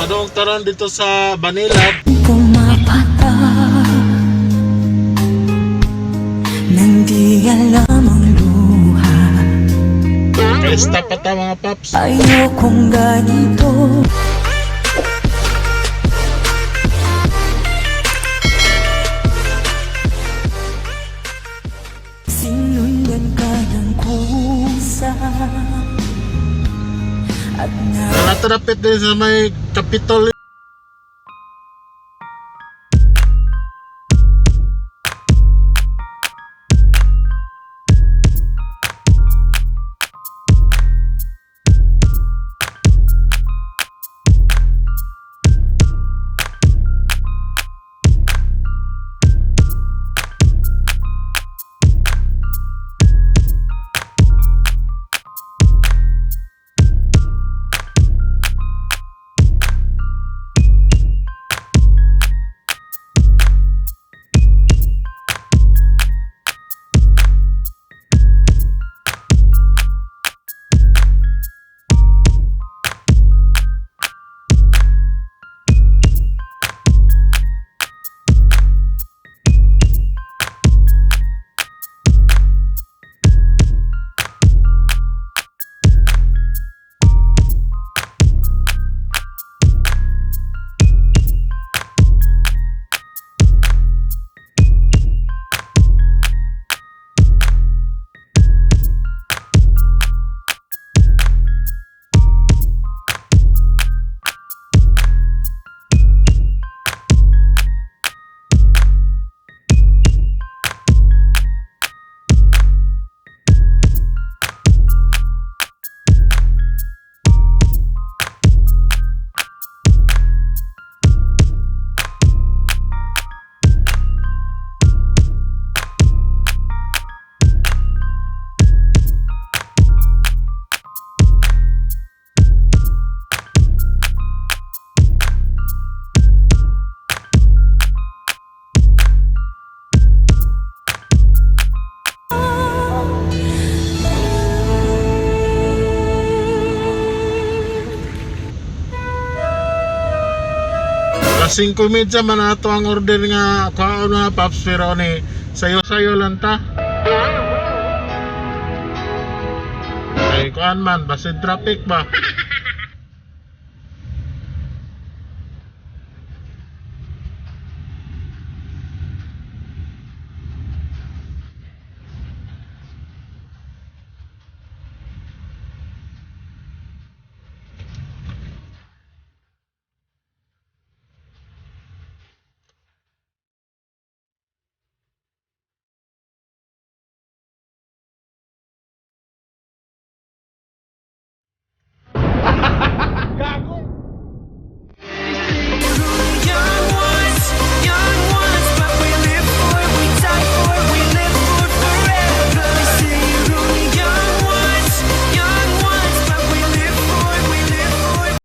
Padong taron dito sa Banilad. Pumapatak nang di alam ang luha. Kay stop pa ta, mga paps. Ayokong ganito. Sinundan ka ng kusa at na Natrapit din sa may Capitol. Alas 5:30 man ato ang order nga kuhaon, mga paps, pero ni sayo-sayo lang ta. Ay kuan man, basin traffic ba?